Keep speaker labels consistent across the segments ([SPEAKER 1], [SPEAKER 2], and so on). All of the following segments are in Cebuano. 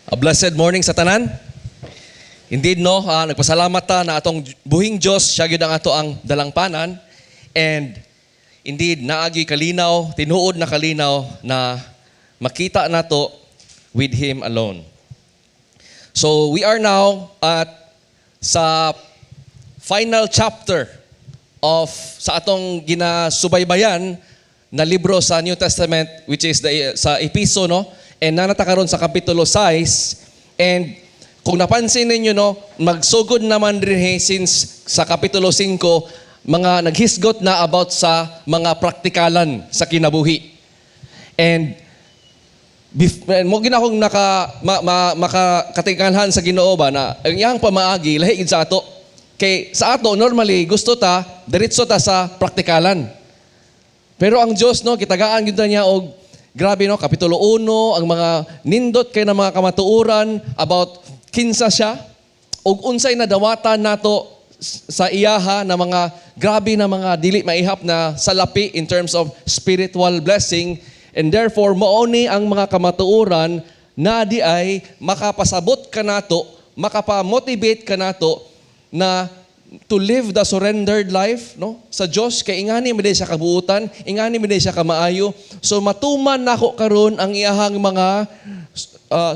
[SPEAKER 1] A blessed morning sa tanan. Indeed, no, nagpasalamat ta na atong buhing Dios siya gyud ang ato ang dalangpanan, and indeed naagi kalinaw, tinuod na kalinaw na makita nato with Him alone. So we are now at sa final chapter of sa atong ginasubaybayan na libro sa New Testament, which is the sa Episo, no, and naa na ta karon sa kapitulo 6. And kung napansin ninyo, no, magsugod naman rin since sa kapitulo 5, mga naghisgot na about sa mga praktikalan sa kinabuhi. And mao gyud akong naka ma, ma, makakatingalhan sa Ginoo ba na ang iyang pamaagi lahi gid sa ato. Kay sa ato, normally gusto ta diretso ta sa praktikalan. Pero ang Dios, no, gitagaan gyud niya og grabe, no, kapitulo 1, ang mga nindot kay na mga kamatuoran about kinsa siya ug unsay nadawatan nato sa iyaha na mga grabe na mga dili maihap na salapi in terms of spiritual blessing. And therefore mao ni ang mga kamatuoran na di ay makapasabot kanato, makapa-motivate kanato na to live the surrendered life, no, sa Dios, kay ingani man siya kabuutan, ingani man siya kamaayo. So matuman nako karon ang iyahang mga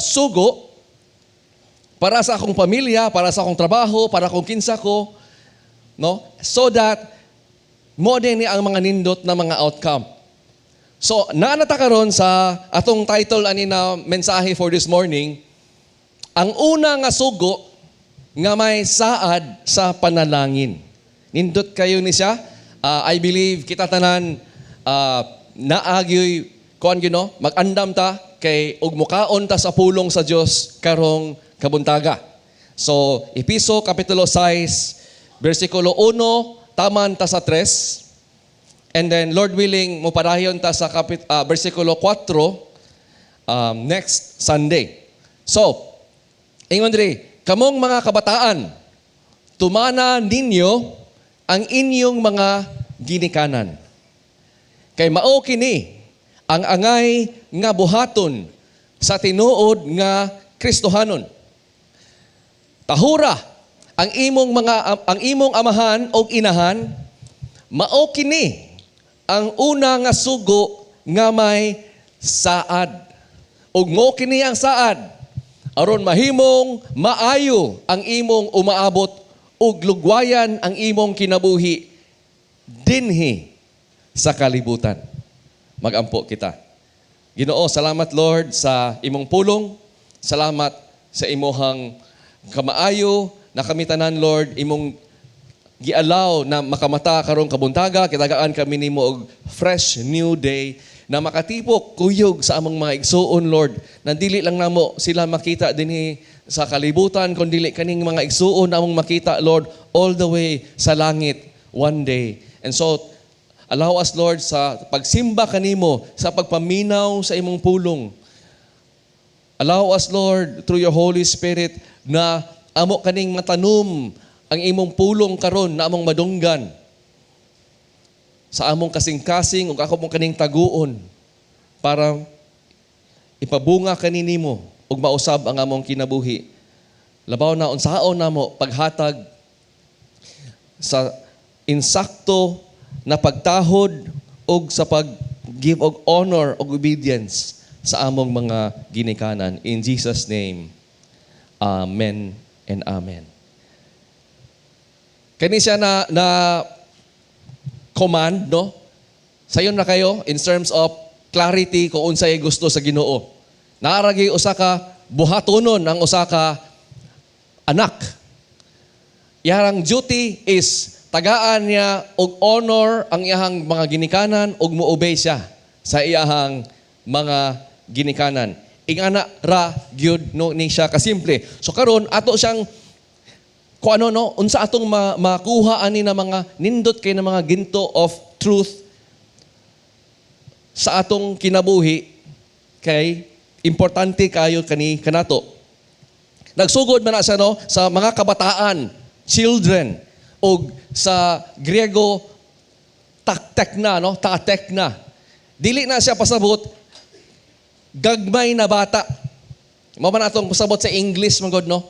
[SPEAKER 1] sugo para sa akong pamilya, para sa akong trabaho, para kung kinsa ko, no, so that mao din ni ang mga nindot na mga outcome. So naa na ta karon sa atong title ani na mensahe for this morning, ang una nga sugo nga may saad sa panalangin. Nindot kayo ni siya. I believe kita tanan naagyoy kuan gyud, no, mag-andam ta kay ug mukaon ta sa pulong sa Dios karong kabuntaga. So, Episo kapitulo 6, versikulo 1, taman ta sa 3. And then, Lord willing, mupadayon ta sa versikulo 4 next Sunday. So, ingon diri, "Kamong mga kabataan, tumana ninyo ang inyong mga ginikanan. Kay mao kini ang angay nga buhaton sa tinuod nga Kristohanon. Tahura ang imong amahan og inahan, mao kini ang una nga sugo nga may saad. Ug mao kini ang saad aron mahimong maayo ang imong umaabot ug lugwayan ang imong kinabuhi dinhi sa kalibutan." Magampo kita. Ginoo, salamat, Lord, sa imong pulong. Salamat sa imuhang kamaayo na kami tanan, Lord, imong gialaw na makamata karong kabuntaga. Gitagaan kami nimo og fresh new day na makatipok kuyog sa among mga igsuon, Lord. Na dili lang namo sila makita dinhi sa kalibutan, kun dili kaning mga igsuon na among makita, Lord, all the way sa langit one day. And so allow us, Lord, sa pagsimba kanimo, sa pagpaminaw sa imong pulong. Allow us, Lord, through your Holy Spirit, na amo kaning matanom ang imong pulong karon na among madunggan sa among kasing-kasing ug ako mong kaning taguon para ipabunga kani nimo ug mausab ang among kinabuhi. Labaw na unsaon namo paghatag sa insakto na pagtahod ug sa pag-give og honor ug obedience sa among mga ginikanan. In Jesus' name, Amen and Amen. Kani siya na command, no? Sayon na kayo in terms of clarity kung unsay gusto sa Ginoo. Naa ra gyuy usa ka buhatonon ang usa ka anak. Iyang duty is tagaan niya og honor ang iyahang mga ginikanan ug mo-obey siya sa iyahang mga ginikanan. Ingana ra gyud, no, ni siya kasimple. So karon ato siyang kung ano, no, unsa atong makuha ani na mga nindot kay na mga ginto of truth sa atong kinabuhi, kay importante kayo kani kanato. Nagsugod man na siya, no, sa mga kabataan, children, og sa Griego taktekna, no, tatekna. Dili na siya pasabot gagmay na bata. Mao ba na atong pasabot sa English man gud, no?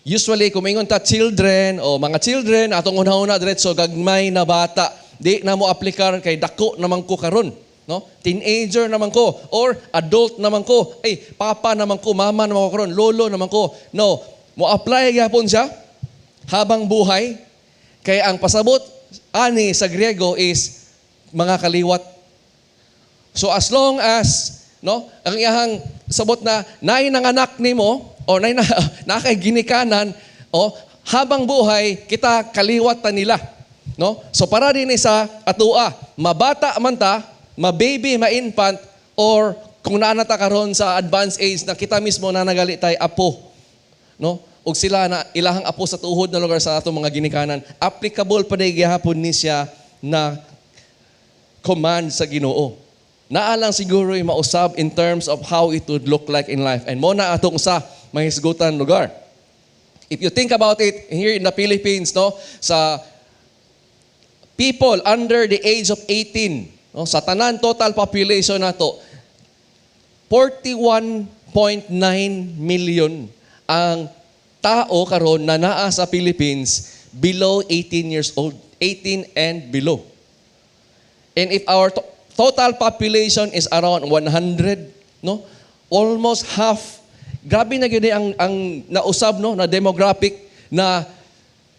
[SPEAKER 1] Usually kung ingon ta children o mga children, atong una-una diretso gagmay na bata. Di na mo aplikar kay dako naman ko karon, no? Teenager naman ko or adult naman ko. Ay, papa naman ko, mama naman ko karon, lolo naman ko. No, mo apply gyapon siya habang buhay kay ang pasabot ani sa Griego is mga kaliwat. So as long as, no, ang iyahang sabot na naay nanganak nimo o naay na, naa kay ginikanan o habang buhay kita kaliwat ta nila, no? So para din ni sa atua, mabata man ta, ma-baby, ma-infant or kung naa na ta karon sa advanced age na kita mismo na nagali tay apo, no? Ug sila na ilahang apo sa tuhod na lugar sa atong mga ginikanan, applicable pa diay gihapon ni siya na command sa Ginoo. Naa lang siguro yung mausab in terms of how it would look like in life. And mo na atong sa mahisgutan lugar. If you think about it, here in the Philippines, no, sa people under the age of 18, no, sa tanan total population nato, 41.9 million ang tao karon na naa sa Philippines below 18 years old, 18 and below. And if our total population is around 100, no? Almost half. Grabe na gyud ang nausab, no, na demographic na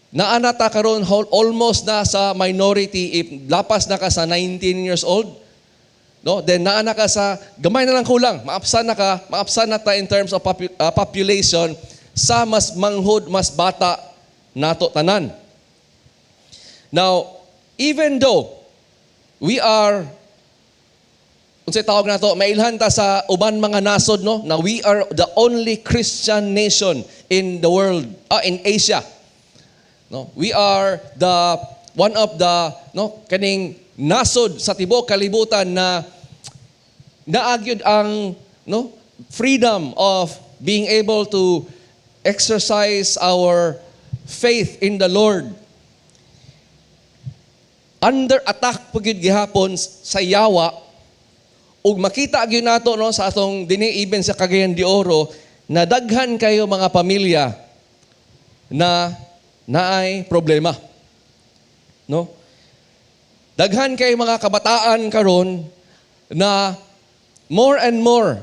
[SPEAKER 1] naa na ta karon almost na sa minority if lapas na ka sa 19 years old. No? Then naa na ka sa gamay na lang kulang, maapsan na ka, maapsan na ta in terms of population sa mas manghud, mas bata nato tanan. Now, even though we are, unsay tawag nato, mailhan ta sa uban mga nasod, no, na we are the only Christian nation in the world, in Asia. No, we are the one of the, no, kaning nasod sa tibuok kalibutan na naa gyud ang, no, freedom of being able to exercise our faith in the Lord. Under attack po gyud gihapon sa yawa ug makita gyud nato, no, sa atong dinhi, even sa Cagayan de Oro, na daghan kayo mga pamilya na naay problema. No? Daghan kay mga kabataan karon na more and more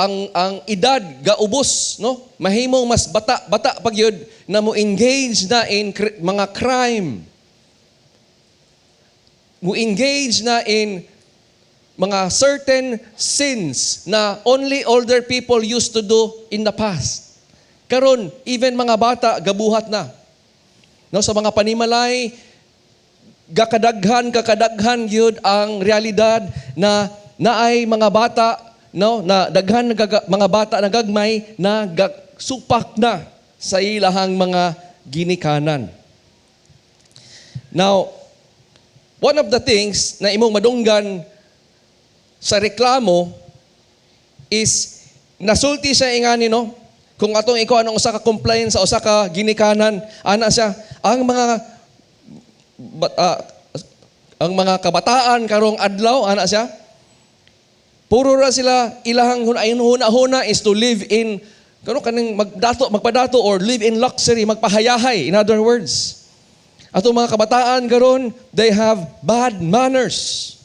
[SPEAKER 1] ang edad gaubos, no, mahimong mas bata bata pa gyud na mo engage na in mga crime, mo engage na in mga certain sins na only older people used to do in the past. Karon even mga bata gabuhat na, no, sa mga panimalay. Gakadaghan kakadaghan gyud ang realidad na naay mga bata, no, na daghan mga bata na gagmay na supak na sa ilahang mga ginikanan. Now, one of the things na imong madunggan sa reklamo is nasulti siya ingani, no, kung atong ikaw anong usa ka complaint sa usa ka ginikanan, ana siya, ang mga kabataan karong adlaw, ana siya, puro ra sila ilahang huna-huna is to live in kano kaning magdato, magpadato or live in luxury, magpahayahay in other words. Atong mga kabataan karon, they have bad manners.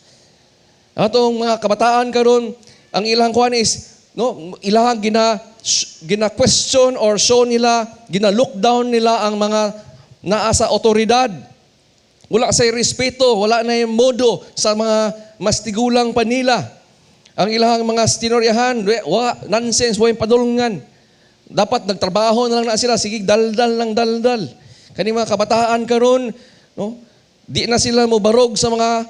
[SPEAKER 1] Atong mga kabataan karon, ang ilang kuan is, no, ilang gina question or show nila, gina look down nila ang mga naa sa otoridad. Wala say respeto, wala na yung modo sa mga mas tigulang pa nila. Ang ilang mga stinoryahan, wa, nonsense, wa yung padulngan. Dapat nagtrabaho na lang na sila, sige, daldal lang daldal. Kani mga kabataan karon, no? Di na sila mo barog sa mga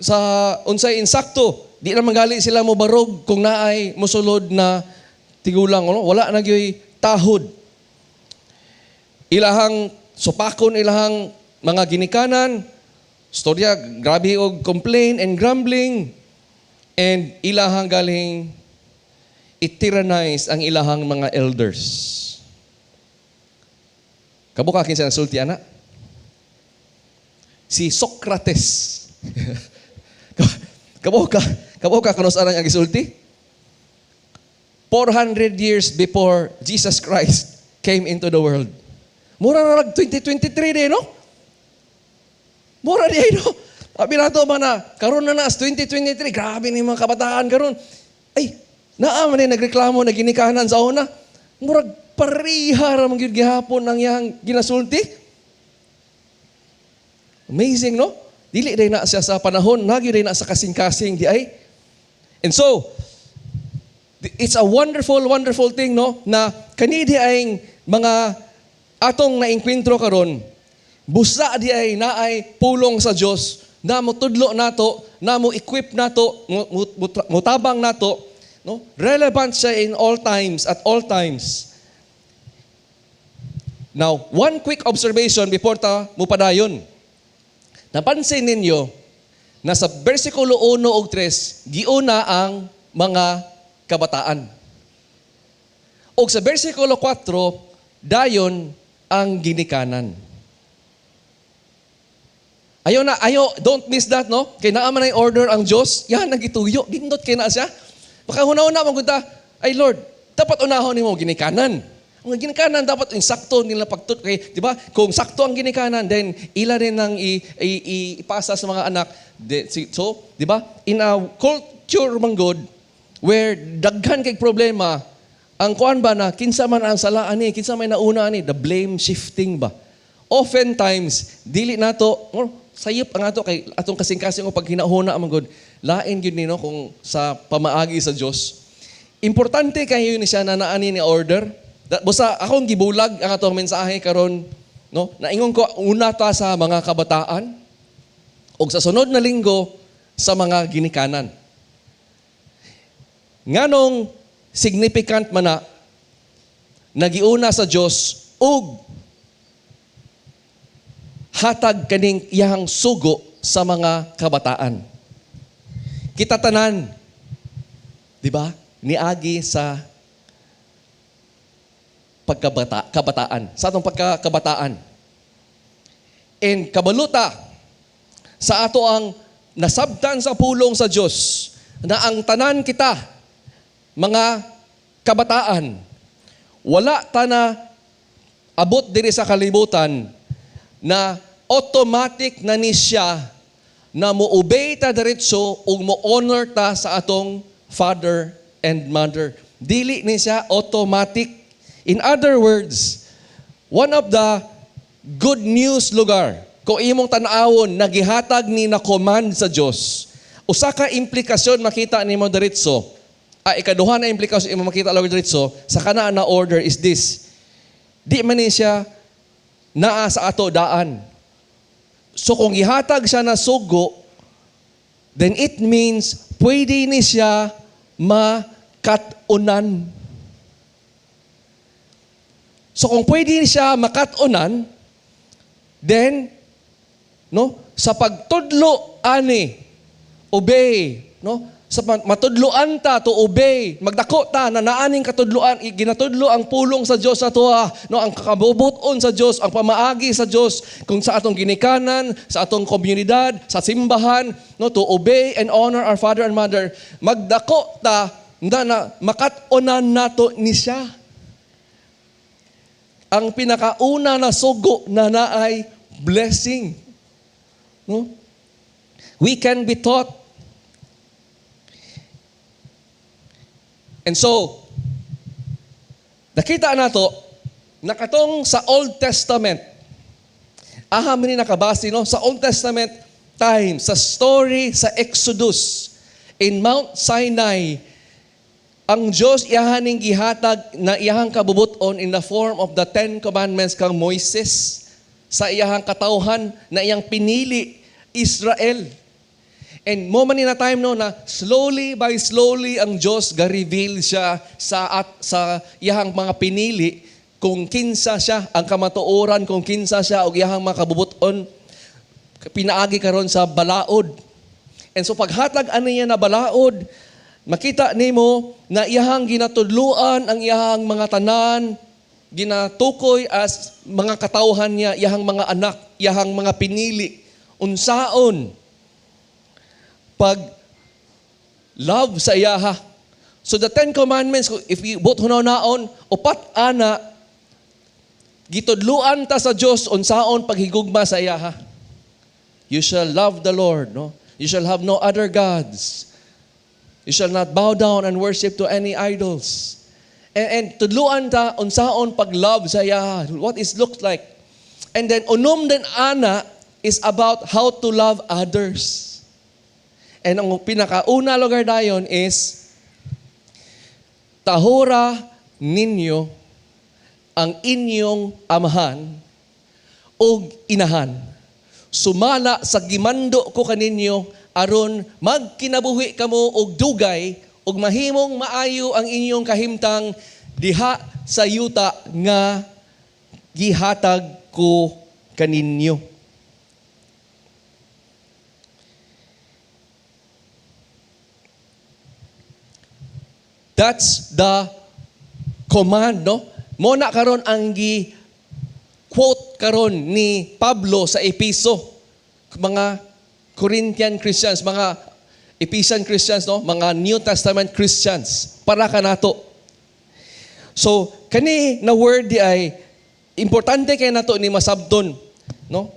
[SPEAKER 1] sa unsay insakto. Di na manggali sila mo barog kung naay mosulod na tigulang, no? Wala na gyoy tahod. Ilahang supakon ilahang mga ginikanan, storya grabe og complain and grumbling and ilahang galing i-tyrannize ang ilahang mga elders. Kabuka kinsa nagsulti ana? Si Socrates. Kabuka kanus-a ang gisulti? 400 years before Jesus Christ came into the world. Mura na nag 2023 din, no? Mura di, no? Sabi nato ba na, karon na na, 2023, grabe ni mga kabataan karon. Ay, naa man ni nagreklamo na ginikanan sa una. Murag pareha ra man gyud gihapon ang iyang ginasulti. Amazing, no? Dili day na siya sa panahon, nagi day na sa kasing-kasing di ay. And so, it's a wonderful, wonderful thing, no? Na kani di ay mga atong naengkwentro karon, busa di ay naay pulong sa Dios na motudlo nato, na mo equip nato, mutabang nato, no? Relevant siya in all times, at all times. Now, one quick observation before ta mupadayon. Napansin ninyo na sa versikulo 1 ug 3, giuna ang mga kabataan. O sa versikulo 4, dayon ang ginikanan. Ayo na, ayo, don't miss that, no? Kay naa man ay order ang Diyos, yan, nagituyo, gindot kay na siya. Baka huna-huna man kunta, "Ay Lord, dapat unahon nimo ginikanan. Ang ginikanan dapat yung sakto nila pagtut kay, di ba? Kung sakto ang ginikanan, then ila rin ang ipasa sa mga anak." So, di ba? In a culture man gud where daghan kay problema, ang kuan ba na kinsa man ang salaan ni, kinsa may nauna ani, the blame shifting ba? Oftentimes, dili nato or sayop ang ato kay atong kasing-kasing o paghinahuna man gud. Lain gyud nino kung sa pamaagi sa Dios. Importante kayo ni siya na naani ni order. Basta akong gibulag ang atong mensahe karon, no? Naingon ko una ta sa mga kabataan ug sa sunod na linggo sa mga ginikanan. Nganong significant man na nagiuna sa Dios ug hatag kaning iyang sugo sa mga kabataan? Kita tanan, di ba? Niagi sa pagkabata, kabataan, sa atong pagkakabataan. And kabaluta sa ato ang nasabtan sa pulong sa Dios na ang tanan kita mga kabataan, wala ta na abot diri sa kalibutan na automatic na ni siya na mo-obey ta diretso ug mo-honor ta sa atong father and mother. Dili ni siya automatic. In other words, one of the good news lugar, kung imong tan-awon, nagihatag ni na command sa Dios. Usa ka implikasyon makita nimo diretso. Ah, ikaduha na implikasyon imo makita lugar diretso sa kanaan na order is this. Di man ni siya naa sa ato daan. So kung gihatag siya na sugo, then it means pwede ni siya makat-unan. So kung pwede siya makat-unan, then no, sa pagtudlo ani, obey, no? Sa matudloan ta to obey, magdako ta na naaning katudloan, ginatudlo ang pulong sa Dios sa atoa, no, ang kakabubuton sa Dios, ang pamaagi sa Dios kung sa atong ginikanan, sa atong komunidad, sa simbahan, no, to obey and honor our father and mother, magdako ta na, na makat-unan nato ni siya. Ang pinakauna na sugo na naay blessing. No? We can be taught. And so, nakita nato, nakatong sa Old Testament, aha man ni nakabase, no? Sa Old Testament time, sa story sa Exodus, in Mount Sinai, ang Diyos iyahaning gihatag na iyahang kabubuton in the form of the Ten Commandments kang Moises sa iyahang katawhan na iyang pinili, Israel. And mo man ni na time, no, na slowly by slowly ang Diyos ga-reveal siya sa iyahang mga pinili kung kinsa siya, ang kamatuoran kung kinsa siya og iyahang mga kabubuton pinaagi karon sa balaod. And so paghatag ani niya na balaod, makita nimo na iyahang ginatudluan ang iyahang mga tanan, ginatukoy as mga katawhan niya, iyahang mga anak, iyahang mga pinili. Unsaon pag love sa iyaha, So the Ten Commandments, if you both hunaw-naon, upat ana, gitudluan ta sa Dios unsaon paghigugma sa iyaha. You shall love the Lord, no? You shall have no other gods. You shall not bow down and worship to any idols. And tudluan ta unsaon pag-love sa iyaha, what it looks like. And then unom din ana is about how to love others. And ang pinakauna lugar dayon is tahura ninyo ang inyong amahan ug inahan. Sumala sa gimando ko kaninyo aron magkinabuhi kamo og dugay ug mahimong maayo ang inyong kahimtang diha sa yuta nga gihatag ko kaninyo. That's the command, no? Mo na karon ang gi quote karon ni Pablo sa Episo. Mga Corinthian Christians, mga Ephesian Christians, no? Mga New Testament Christians para kanato. So, kani na word di ay importante kay nato ni masabton, no?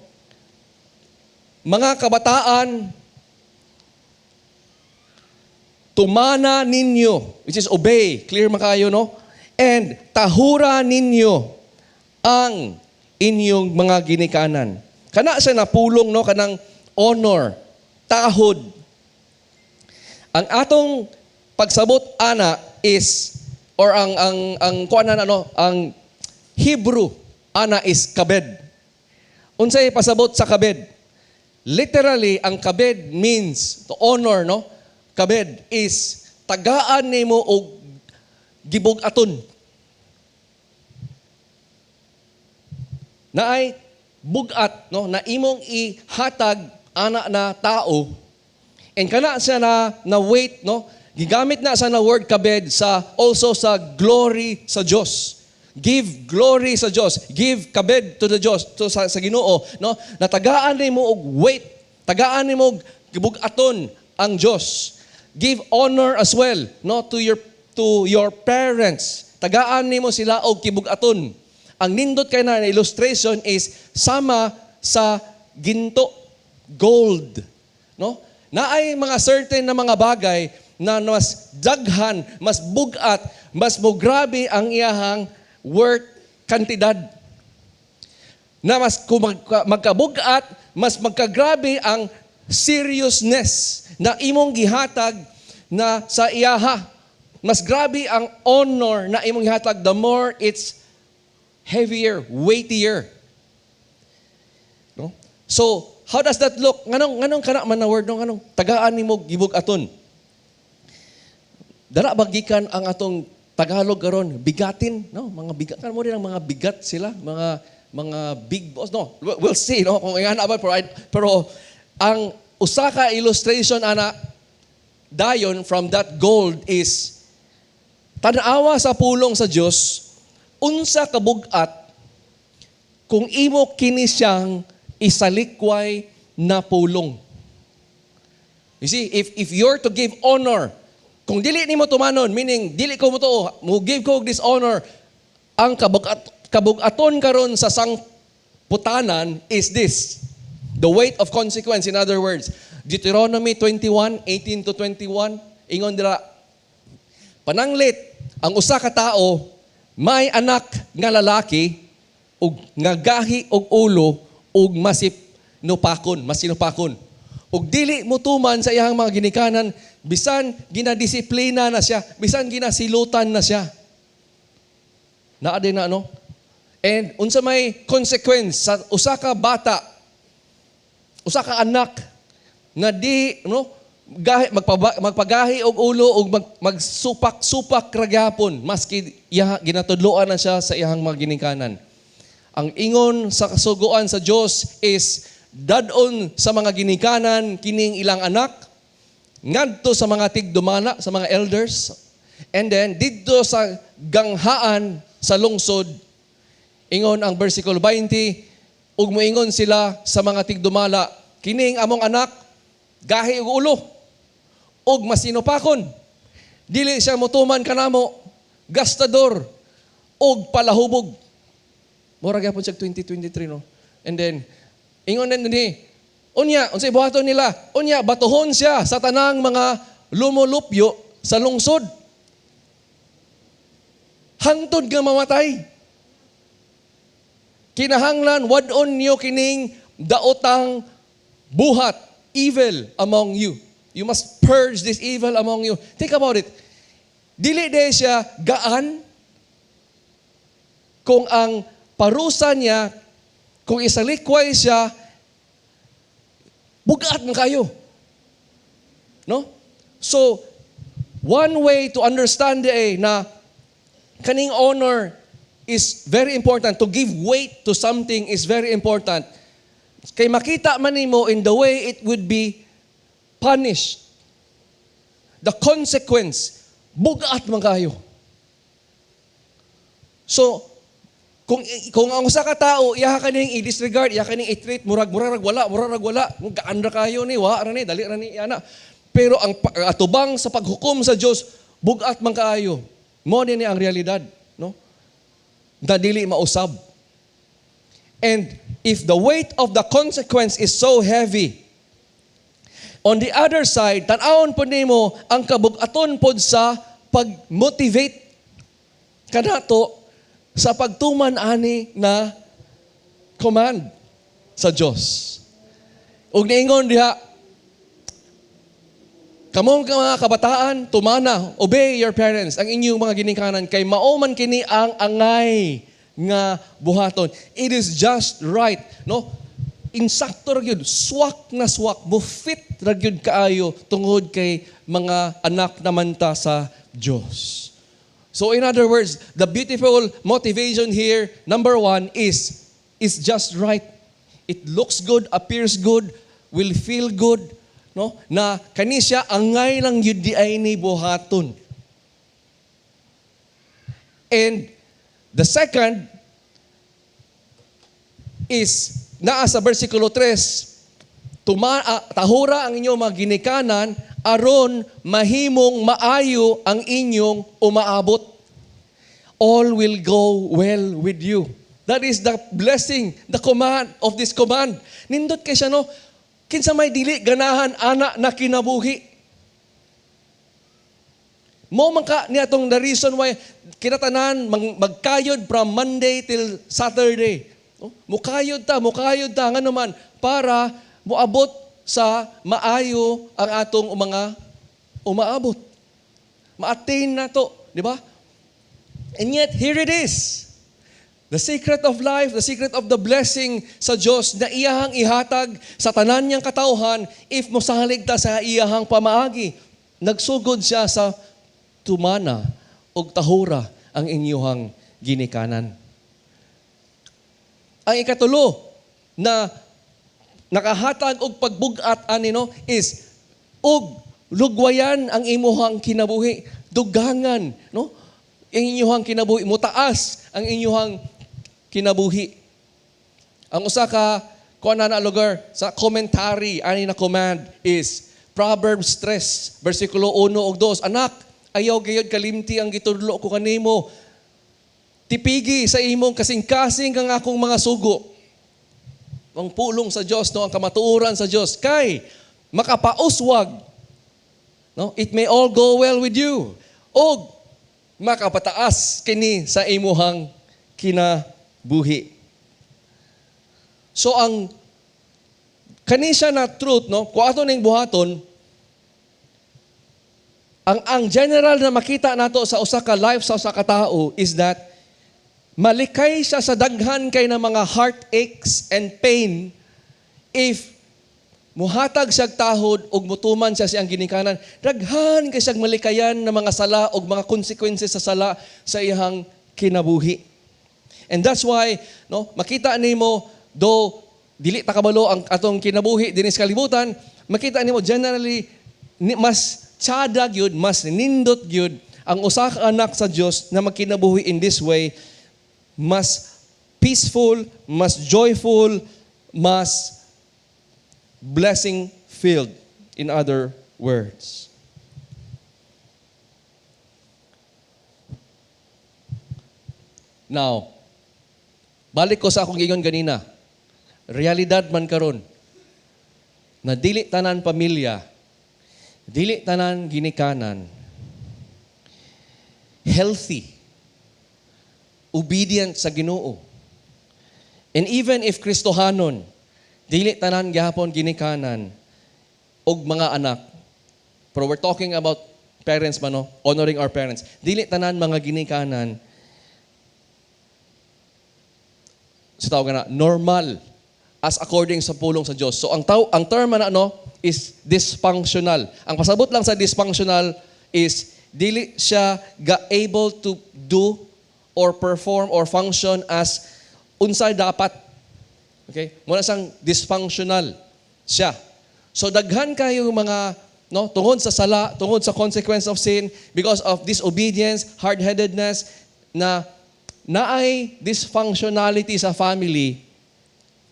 [SPEAKER 1] Mga kabataan, tumana ninyo, which is obey, clear man kayo, no? And tahura ninyo ang inyong mga ginikanan. Kana siya napulong, no, kanang honor, tahod. Ang atong pagsabot ana is or ang kuan na no, ang Hebrew ana is kabed. Unsay pasabot sa kabed? Literally, ang kabed means to honor, no? Kabed is tagaan nimo og gibug-aton. Naay bugat, no, na imong ihatag ana na tao. And kana siya na weight, no? Gigamit na sa na word kabed sa also sa glory sa Dios. Give glory sa Dios. Give kabed to the Dios, to sa Ginoo, no? Natagaan nimo og weight, tagaan nimo og gibug-aton ang Dios. Give honor as well, no, to your parents. Tagaan nimo sila og kibug-aton. Ang nindot kay na illustration is sama sa ginto, gold, no? Naay mga certain na mga bagay na mas daghan, mas bugat, mas mograbe ang iyahang worth kantidad. Na mas kung magkabugat, mas magkagrabe ang seriousness na imong gihatag na sa iyaha. Mas grabe ang honor na imong gihatag the more it's heavier, weightier. No? So, how does that look? Nganong kana man na word, no? Nganong tagaan nimo gibug-aton? Dara ba gikan ang atong Tagalog karon, bigatin, no? Mga bigat kan mo rin ang mga bigat sila, mga big boss, no? We'll see, no, kung ingana ba, pero ang usa ka illustration ana dayon from that gold is tan-awa sa pulong sa Dios, unsa ka bug-at kung imo kini siyang isalikway na pulong. You see, if you're to give honor, kung dili nimo tumanon, meaning dili ko mo to, mo give ko og dishonor, ang kabugaton karon sa sangputanan is this. The weight of consequence, in other words. Deuteronomy 21, 18 to 21, ingon dira, pananglit, ang usa ka tawo may anak nga lalaki ug nga gahi og ulo ug masip nupakon, masinupakon. Ug dili mutuman sa iyang mga ginikanan bisan ginadisiplina na siya, bisan ginasilutan na siya. Naa din na, ano? And unsa may consequence sa usa ka bata, usa ka anak nga di, no, gahi magpagahi og ulo ug magsupak-supak ra gyapon maski iya ginatudloan na siya sa iyang mga ginikanan? Ang ingon sa kasuguan sa Dios is dad-on sa mga ginikanan kining ilang anak ngadto sa mga tigdumala, sa mga elders, and then didto sa ganghaan sa lungsod. Ingon ang versikulo 20, ug moingon sila sa mga tigdumala, "Kining among anak gahi og ulo ug masinupakon. Dili siya motuman kanamo, gastador og palahubog. Mura gyapon siya 2023, no. And then ingon din dinhi, unya unsay buhaton nila? Unya batuhon siya sa tanang mga lumulupyo sa lungsod hangtod nga mamatay. Kinahanglan wad-on niyo kining daotang buhat, evil among you. You must purge this evil among you. Think about it. Dili de siya gaan kung ang parusa niya, kung isalikway siya, bugat man kayo. No? So, one way to understand eh, na kaning honor is very important. To give weight to something is very important. Kay makita man nimo in the way it would be punished. The consequence, bugat man kayo. So, kung ang usa ka tawo iya kaning i-disregard, iya kaning i-treat murag murag wala, murag wala, gaan ra kayo ni, wa ra ni, dali ra ni ana. Pero ang atubang sa paghukom sa Dios, bugat man kaayo. Mo ni ang realidad, no? Na dili mausab. And if the weight of the consequence is so heavy, on the other side, tan-awon pod nimo ang kabugaton pod sa pag-motivate kanato sa pagtuman ani na command sa Dios. Ug niingon diha, "Kamong mga kabataan, tumana, obey your parents, ang inyong mga ginikanan, kay mao man kini ang angay nga buhaton." It is just right, no? Insakto ra gyud, swak na swak, mo fit ra gyud kaayo tungod kay mga anak naman ta sa Dios. So in other words, the beautiful motivation here, number one, is just right. It looks good, appears good, will feel good, no? Na kani siya angay lang yun di ay ni buhaton. And the second is naa sa versikulo 3, "Tahura ang inyong mga ginikanan aron mahimong maayo ang inyong umaabot." All will go well with you. That is the blessing, the command of this command. Nindot kay siya, no? Kinsa may dili ganahan ana na kinabuhi? Mo man ka niya atong the reason why kinatanan magkayod from Monday till Saturday. No? Mukayod ta ngano man para moabot sa maayo ang atong mga umaabot. Ma-attain na to, di ba? And yet here it is. The secret of life, the secret of the blessing sa Diyos na iyahang ihatag sa tanan niyang katawhan if mosalig ta sa iyahang pamaagi. Nagsugod siya sa tumana og tahura ang inyuhang ginikanan. Ang ikatulo na nakahatag og pagbugat ani, no, is og lugwayan ang imuhang kinabuhi, dugangan, no? Ang inyuhang kinabuhi, mutaas ang inyuhang kinabuhi. Ang usa ka kuan na lugar sa commentary ani na command is Proverbs 3 versikulo 1 ug 2. "Anak, ayaw gayod kalimti ang gitudlo ko kanimo. Tipigi sa imong kasing-kasing ang akong mga sugo." Ang pulong sa Dios, no, ang kamatuoran sa Dios kay makapauswag, no? It may all go well with you. Og makapataas kini sa imuhang kinabuhi. So ang kani siya na truth, no, kung ato ning buhaton, ang general na makita nato sa usa ka life sa usa ka tao is that malikay siya sa daghan kay na mga heartaches and pain if muhatag siya tahod ug mutuman siya siyang ginikanan. Daghan kay siyang malikayan na mga sala ug mga consequences sa sala sa iyang kinabuhi. And that's why, no, makita nimo do dili ta kabalo ang atong kinabuhi dinhi sa kalibutan, makita nimo generally mas tsada gyud, mas nindot gyud ang usa ka anak sa Dios na magkinabuhi in this way, mas peaceful, mas joyful, mas blessing filled, in other words. Now, balik ko sa akong giingon ganina. Realidad man karon na dili tanan pamilya, dili tanan ginikanan, healthy, obedient sa Ginoo. And even if Kristohanon, dili tanan gihapon ginikanan og mga anak. Pero we're talking about parents man, no? Honoring our parents. Dili tanan mga ginikanan sa tawag na normal as according sa pulong sa Dios. So ang term man ano is dysfunctional. Ang pasabot lang sa dysfunctional is dili siya ga able to do or perform or function as unsay dapat. Okay? Muna siyang dysfunctional siya. So daghan kayo mga, no, tungod sa sala, tungod sa consequence of sin, because of disobedience, hard-headedness, na naay dysfunctionality sa family.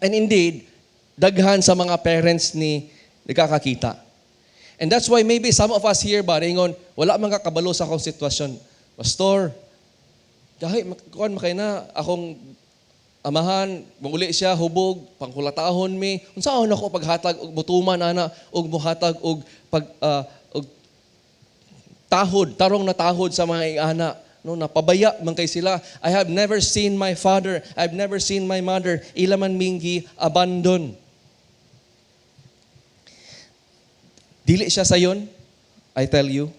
[SPEAKER 1] And indeed, daghan sa mga parents ni nagkakakita. And that's why maybe some of us here ba, ingon, "Wala man kakabalo sa akong sitwasyon. Pastor, kahit kuan makay na, akong amahan, muli siya, hubog, panghulatahon mi. Unsaon ako paghatag og mutuman ana og muhatag og pag og tahod, tarong na tahod sa mga ingana? No, napabaya man kay sila. I have never seen my father. I've never seen my mother. Ila man ming gi-abandon." Dili siya sayon, I tell you,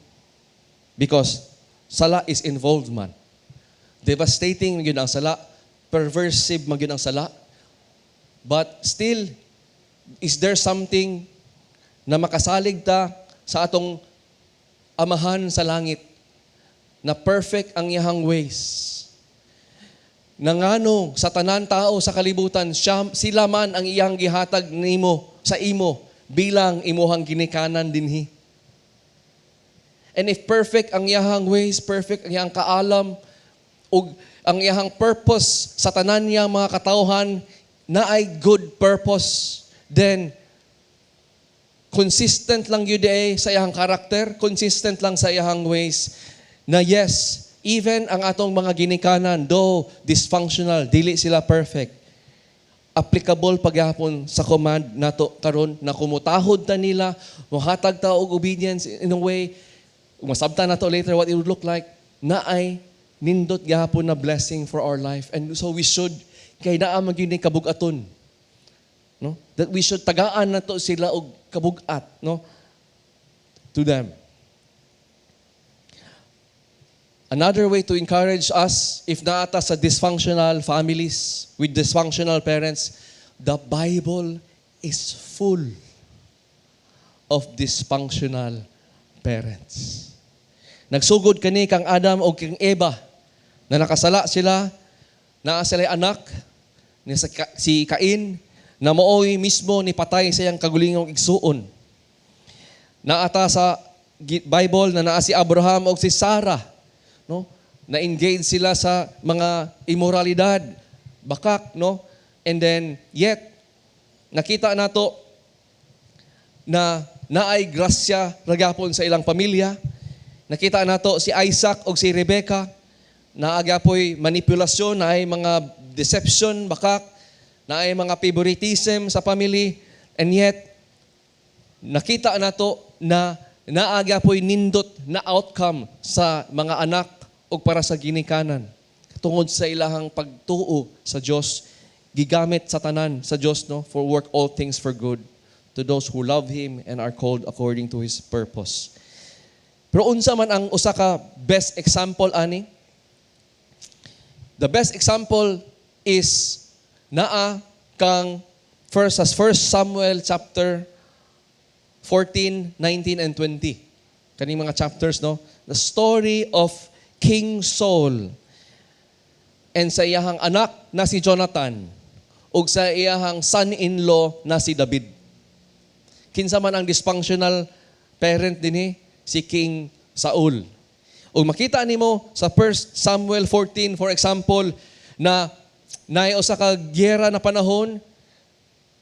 [SPEAKER 1] because sala is involved man. Devastating gyud ang sala, perversive man gyud ang sala. But still, is there something na makasalig ta sa atong Amahan sa langit na perfect ang iyahang ways? Na ngano sa tanan tao sa kalibutan, siya, sila man ang iyang gihatag nimo sa imo bilang imuhang ginikanan dinhi. And if perfect ang iyahang ways, perfect ang iyang kaalam, ug ang iyahang purpose sa tanan niya mga katawhan na ay good purpose, then consistent lang yun eh sa iyahang karakter, consistent lang sa iyahang ways, na yes, even ang atong mga ginikanan, though dysfunctional, dili sila perfect, applicable pagyapon sa command nato karon na kumutahod ta nila, muhatag ta og obedience in a way, masabta nato later what it would look like, na ay nindot gihapon na blessing for our life. And so we should, kay naa man gyud ni kabug-aton. No? That we should tagaan nato sila og kabug-at, no? To them. Another way to encourage us, if naata sa dysfunctional families, with dysfunctional parents, the Bible is full of dysfunctional parents. Nagsugod kani kang Adam o kang Eva na nakasala sila, naa sila anak ni si Cain na maoy mismo ni patay sa iyang kagulingong igsuon. Naata sa Bible na naa si Abraham o si Sarah, no? Na-engage sila sa mga immoralidad, bakak, no? And then yet nakita nato na naay grasya ragapon sa ilang pamilya. Nakita nato si Isaac og si Rebecca, naagapoy manipulasyon, naay mga deception, bakak, naay mga favoritism sa family, and yet nakita nato na naagapoy nindot na outcome sa mga anak og para sa ginikanan tungod sa ilahang pagtuo sa Dios, gigamit sa tanan sa Dios, no, for work all things for good to those who love Him and are called according to His purpose. Pero unsa man ang usa ka best example ani? The best example is naa kang first as 1 Samuel chapter 14, 19 and 20. Kaning mga chapters, no? The story of King Saul and sa iyahang anak na si Jonathan ug sa iyahang son-in-law na si David. Kinsa man ang dysfunctional parent dinhi? Si King Saul. Ug makita nimo sa 1 Samuel 14, for example, na naay usa ka giyera na panahon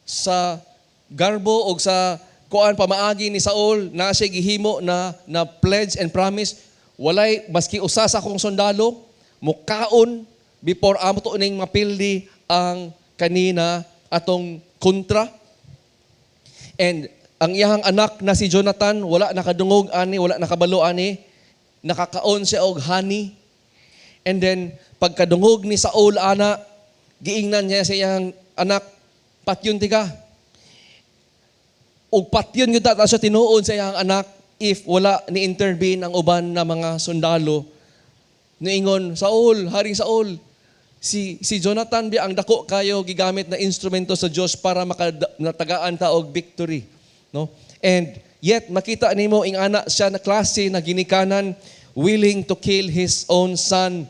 [SPEAKER 1] sa garbo og sa kuan pamaagi ni Saul na siya gihimo na pledge and promise, "Walay maski usa sa akong sundalo mukaon before ato ning mapildi ang kanina atong kontra. And ang iyahang anak na si Jonathan, wala nakadungog ani, wala nakabalo ani, nakakaon siya og honey. And then, pagkadungog ni Saul ana, giingnan niya sa iyang anak, "Patyon tika." Ug patyon gyud ta siya tinuod sa iyang anak if wala ni intervene ang uban na mga sundalo. Niingon, "Saul, Haring Saul, si Jonathan bi ang dako kayo gigamit na instrumento sa Dios para makatagaan ta og victory." No? And yet makita nimo ing-ana siya na klase na ginikanan, willing to kill his own son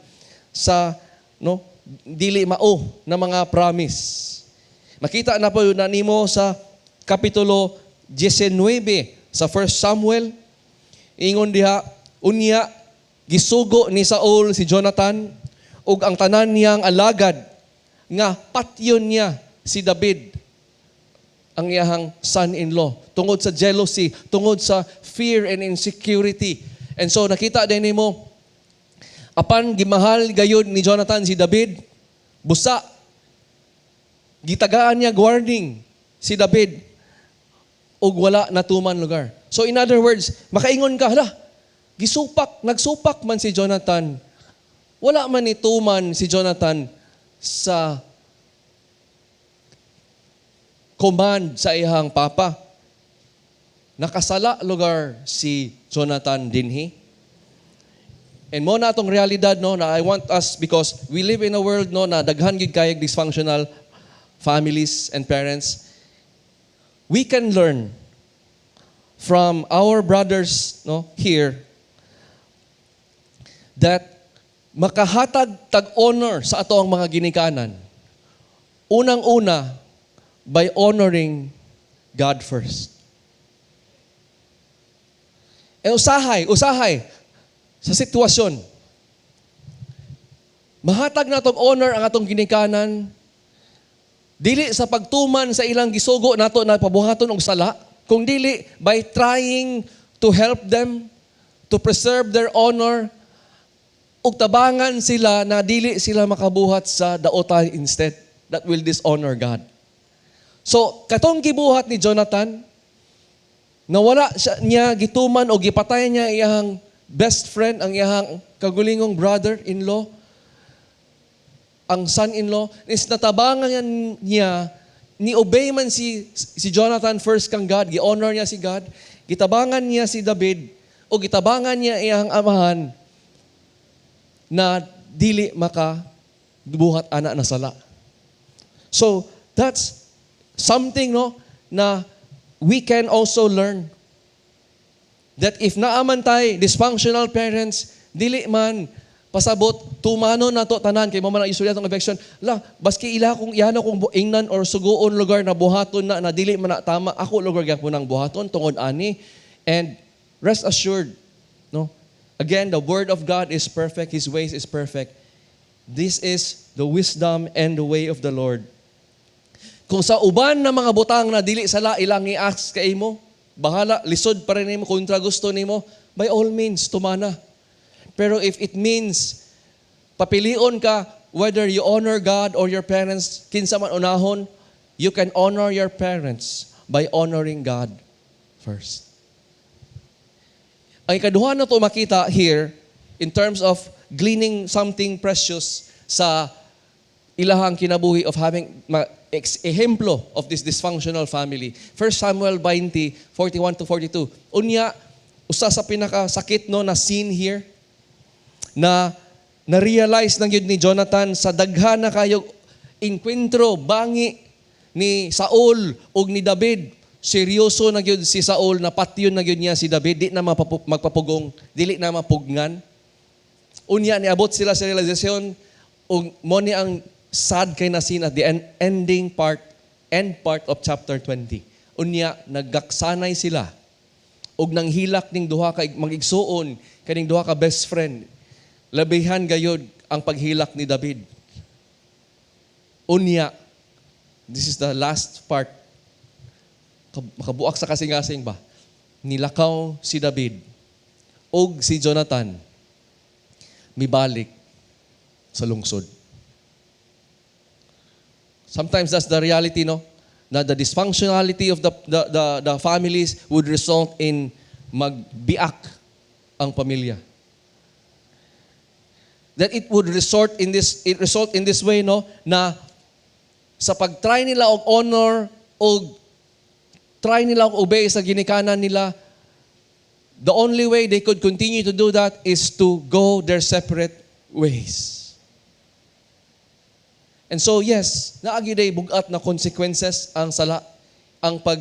[SPEAKER 1] sa, no, dili mao na mga promise. Makita na po na nimo sa kapitulo 19 sa 1 Samuel. Ingon diha, unya gisugo ni Saul si Jonathan ug ang tanan niyang alagad nga patyon niya si David, ang iyahang son-in-law, tungod sa jealousy, tungod sa fear and insecurity. And so nakita din nimo, apan gimahal gayud ni Jonathan si David, busa gitagaan niya warning si David ug wala natuman lugar. So in other words, makaingon ka, "Hala, gisupak, nagsupak man si Jonathan. Wala man nituman si Jonathan sa command sa iyang papa. Nakasala lugar si Jonathan dinhi?" And mao na atong realidad, no, na I want us, because we live in a world, no, na daghan gid kayog dysfunctional families and parents. We can learn from our brothers, no, here that makahatag tag honor sa ato ang mga ginikanan. Unang-una, by honoring God first. Eh usahay, usahay sa sitwasyon. Mahatag na atong honor ang atong ginikanan dili sa pagtuman sa ilang gisugo nato na pabuhaton og sala, kung dili by trying to help them to preserve their honor ug tabangan sila na dili sila makabuhat sa daotay instead that will dishonor God. So, katong gibuhat ni Jonathan, na wala siya, niya gituman o gipatay niya iyang best friend, ang iyang kagulingong brother-in-law, ang son-in-law, is natabangan niya, ni-obey man si Jonathan first kang God, gi-honor niya si God, gitabangan niya si David, o gitabangan niya iyang amahan na dili maka buhat ana na sala. So, that's something, no, na we can also learn that if naa man tay dysfunctional parents, dili man pasabot tumano na to tanan kay mao man ang usually atong objection la, baski ila kung iyano kung ingnan or suguon lugar na buhaton na na dili man na tama, ako lugar gyapon ang buhaton tungod ani. And rest assured, no, again, the word of God is perfect. His ways is perfect. This is the wisdom and the way of the Lord. Kung sa uban na mga butang na dili sala ilang i-ask kay imo, bahala, lisod pa rin nimo, kontra gusto nimo, by all means, tumana. Pero if it means papilion ka whether you honor God or your parents, kinsa man unahon, you can honor your parents by honoring God first. Ang ikaduha na to makita here, in terms of gleaning something precious sa ilahang kinabuhi of having ehemplo of this dysfunctional family. 1 Samuel 20, 41 to 42. Unya, usa sa pinakasakit, no, na scene here na na-realize ng yun ni Jonathan sa daghan na kayo enkwentro bangi ni Saul ug ni David. Seryoso na gyud si Saul na patyon na gyud niya si David, di na magpapugong, dili na mapugnan. Unya niabot sila sa realizasyon ug mao ni ang sad kay na scene at the ending part, end part of chapter 20. Unya naggaksanay sila ug nanghilak ning duha ka magigsuon, kaning duha ka best friend. Labihan gayod ang paghilak ni David. Unya, this is the last part. Makabuak sa kasing-kasing ba? Nilakaw si David ug si Jonathan mibalik sa lungsod. Sometimes that's the reality, no? Na the dysfunctionality of the families would result in magbiak ang pamilya. That it would result in this way, no, na sa pag-try nila og honor og try nila og obey sa ginikanan nila, the only way they could continue to do that is to go their separate ways. And so yes, naa gyud bugat na consequences ang sala, ang pag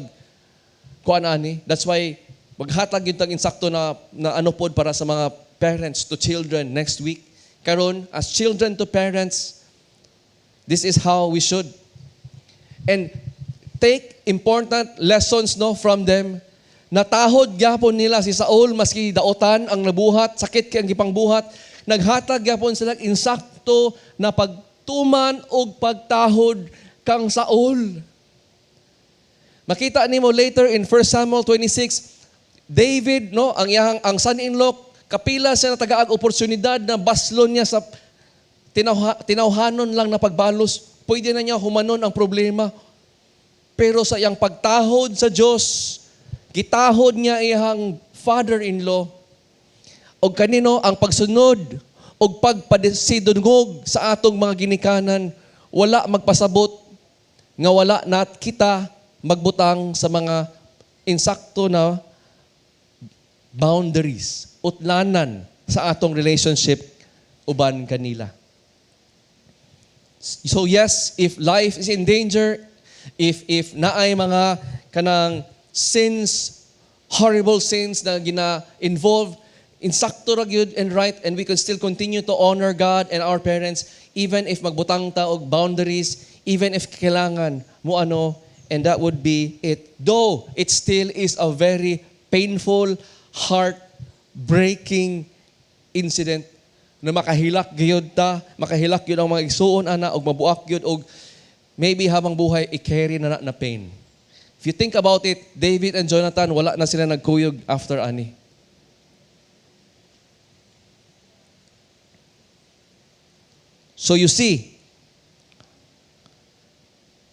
[SPEAKER 1] kuan ani. That's why maghatag gyud tag insakto na ano pod para sa mga parents to children next week. Karon, as children to parents, this is how we should. And take important lessons, no, from them. Natahod gyapon nila si Saul maski daotan ang nabuhat, sakit kay ang gipangbuhat, naghatag gyapon sila insakto na pagtuman og pagtahod kang Saul. Makita nimo later in 1 Samuel 26, David, no, ang iyang ang son-in-law, kapila siya natagaag oportunidad na baslon niya sa tinawhanon lang na pagbalos. Pwede na niya humanon ang problema. Pero sa iyang pagtahod sa Dios, gitahod niya iyang father-in-law. Og kanino ang pagsunod og pagpasidungog sa atong mga ginikanan, wala magpasabot nga wala nat kita magbutang sa mga insakto na boundaries, utlanan sa atong relationship uban kanila. So yes, if life is in danger, if naay mga kanang sins, horrible sins na gina-involve, insakto ra gyud and right, and we can still continue to honor God and our parents even if magbutang ta og boundaries, even if kailangan mo ano, and that would be it. Though it still is a very painful, heart-breaking incident na makahilak gyud ta, makahilak gyud ang mga igsuon ana og mabuak gyud og maybe habang buhay i-carry na na na pain. If you think about it, David and Jonathan, wala na sila nagkuyog after ani. So you see,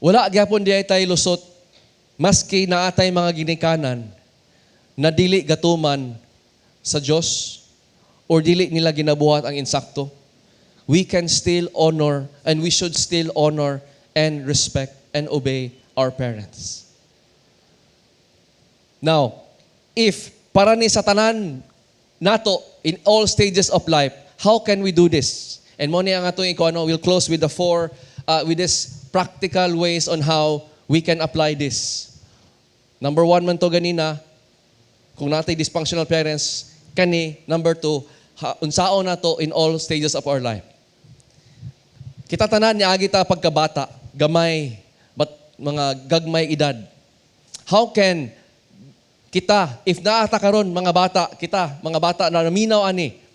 [SPEAKER 1] wala gyapon diay tay lusot maski naa tay mga ginikanan na dili gatuman sa Dios or dili nila ginabuhat ang insakto. We can still honor and we should still honor and respect and obey our parents. Now, if para ni sa tanan nato in all stages of life, how can we do this? And mo ni ang atong ikuano, we'll close with the four, with this practical ways on how we can apply this. Number one man to ganina, kung naa tay dysfunctional parents, kani, number two, unsaon nato in all stages of our life. Kita tanan niagi ta pagkabata, gamay, but mga gagmay edad. How can kita, if naa ta karon mga bata, kita, mga bata na naminaw ani,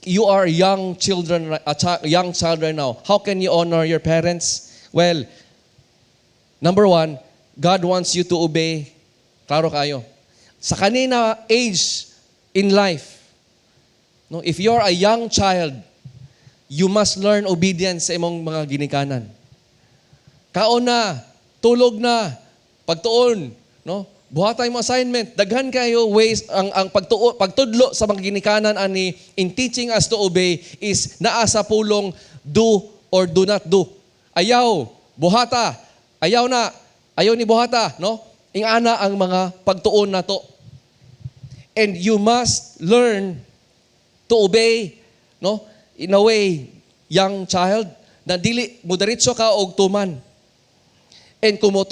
[SPEAKER 1] you are young children, a young child right now. How can you honor your parents? Well, number one, God wants you to obey. Klaro kayo. Sa kanina age in life, no, if you're a young child, you must learn obedience sa imong mga ginikanan. Kaon na, tulog na, pagtuon, no? Buhatay mo assignment. Daghan kayo ways ang pagtuo, pagtudlo sa mga ginikanan ani in teaching us to obey is naa sa pulong do or do not do. Ayaw, buhata. Ayaw na, ayaw ni buhata, no? Ingana ang mga pagtuon nato. And you must learn to obey, no? In a way, young child, na dili mo diretso ka og tuman. And kung mo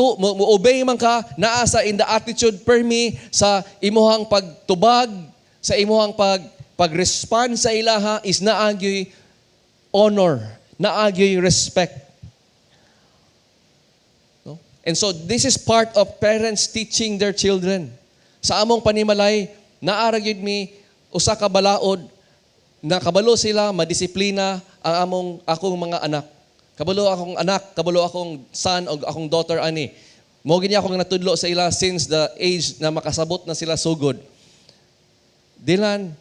[SPEAKER 1] obey man ka, naa sa in the attitude permi sa imuhang pagtubag, sa imuhang pag-respond sa ilaha is naa gyoy honor, naa gyoy respect. No? And so this is part of parents teaching their children. Sa among panimalay, naa ra gyud mi usa ka balaod na kabalo sila madisiplina ang among akong mga anak. Kabalo akong anak, kabalo akong son o akong daughter ani. Mo gini akong natudlo sa ila since the age na makasabot na sila sugod. Dylan,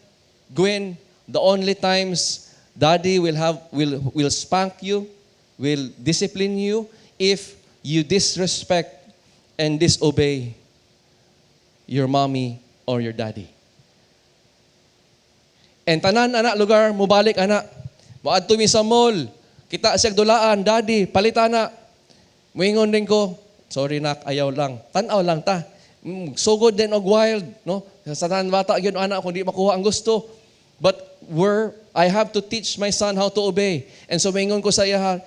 [SPEAKER 1] Gwen, the only times daddy will spank you, will discipline you If you disrespect and disobey your mommy or your daddy? And tanan ana lugar mubalik ana. Moadto mi sa mall. Kita siya dulaan, "Daddy, palitan na." Muingon din ko, "Sorry nak, ayaw lang." Tan-aw lang ta. Sugod din og wild, no? Sa tanan bata gyud ana kung di makuha ang gusto. But I have to teach my son how to obey. And so muingon ko sa iya,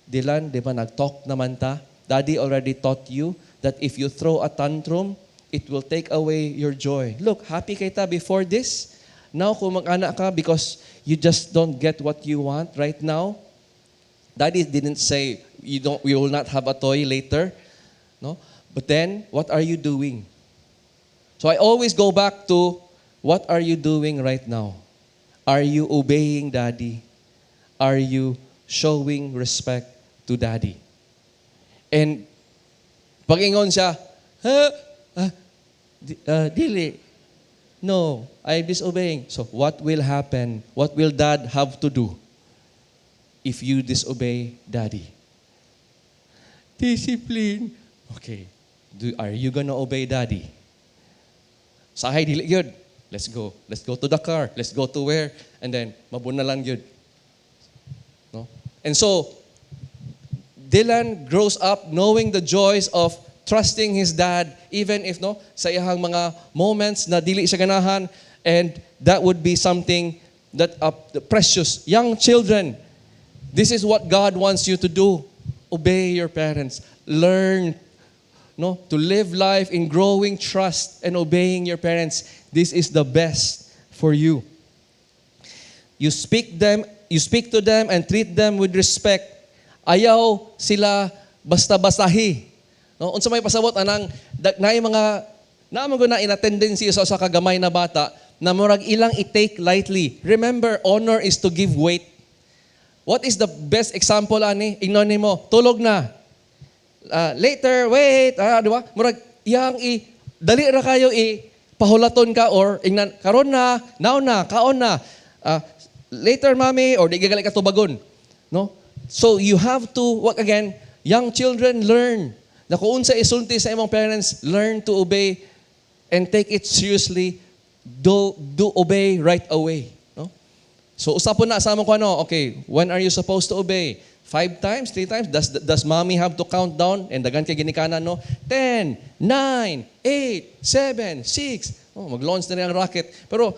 [SPEAKER 1] "Dylan, di ba nag-talk naman ta? Daddy already taught you that if you throw a tantrum, it will take away your joy. Look, happy kay ta before this. Now, kung mag-ana ka because you just don't get what you want right now, Daddy didn't say you will not have a toy later, no? But then, what are you doing?" So I always go back to, what are you doing right now? Are you obeying Daddy? Are you showing respect to Daddy? And pag-ingon siya, "Huh? Ah, dili. No, I'm disobeying." "So what will happen? What will Dad have to do if you disobey Daddy?" "Discipline." "Okay. Are you gonna obey Daddy?" Sahay, dili gyud. "Let's go. Let's go to the car. Let's go to where?" And then, mabunalan gyud. No? And so, Dylan grows up knowing the joys of trusting his dad, even if, no, sa iyang mga moments na dili siya ganahan, and that would be something that the precious young children, this is what God wants you to do. Obey your parents. Learn, no, to live life in growing trust and obeying your parents. This is the best for you. You speak to them and treat them with respect. Ayaw sila basta-bastahi. No, unsa may pasabot anang naay mga naa man gud na ina tendency sa usa ka gamay na bata na murag ilang i-take lightly. Remember, honor is to give weight. What is the best example ani? Ingnon nimo, "Tulog na. Later, wait," ah, di ba? Murag iyang i dali ra kayo i pahulaton ka or ingnan karon na, now na, kaon na. "Later, Mommy," or di gagali ka tubagon. No? So you have to, what again, young children learn na kung unsa isulti sa imong parents, learn to obey and take it seriously. Do obey right away. No? So usapon na sa among ano, okay, when are you supposed to obey? Five times, three times? Does Mommy have to count down? And daghan kay ginikanan, no? 10, 9, 8, 7, 6. Oh, mag-launch na rin ang rocket. Pero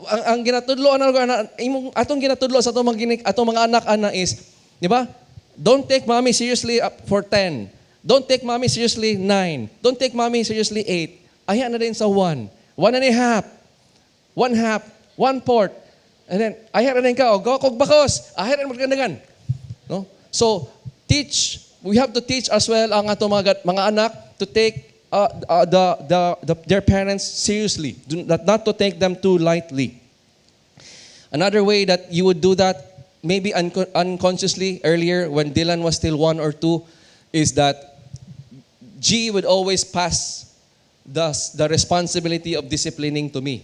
[SPEAKER 1] ang ginatudlo ana ana imong atong ginatudlo sa atong mga anak ana is, di ba? Don't take Mommy seriously up for 10. Don't take Mommy seriously 9. Don't take Mommy seriously 8. Aya na din sa 1. One and a half. One half. One fourth. And then, aya na din ka, oh, go kog bakos. Aya na maggandagan. No? So, teach, we have to teach as well ang atong mga anak to take their parents seriously. Do not, not to take them too lightly. Another way that you would do that, maybe unconsciously earlier when Dylan was still 1 or 2, is that G would always pass the responsibility of disciplining to me.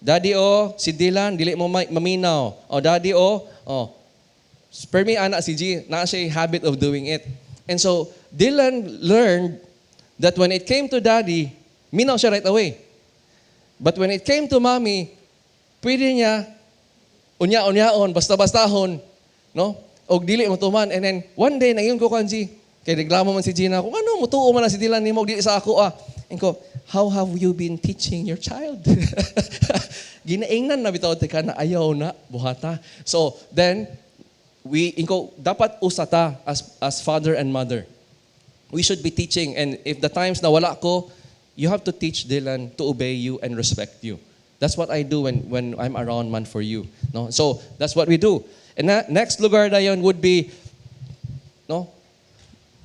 [SPEAKER 1] "Daddy, oh, si Dylan, dili mo maminaw. Oh, Daddy, oh." Permi ana si G, naa siya habit of doing it. And so, Dylan learned that when it came to Daddy, minaw siya right away. But when it came to Mommy, pwede niya unya-unyaon, basta-bastahon, no? Og dili mo tuman. And then, one day, naingon ko kan G, kay reklamo man si Gina, kung ano, mutuo man na si Dylan nimo, dili sa ako ah. And ko, "How have you been teaching your child?" Ginaingnan na bitaw ka na ayaw na, buhata. So, then, we, inko, dapat usa ta as father and mother. We should be teaching, and if the times na wala ko, you have to teach Dylan to obey you and respect you. That's what I do when I'm around man for you. No? So, that's what we do. And na, next lugar na yun would be, no?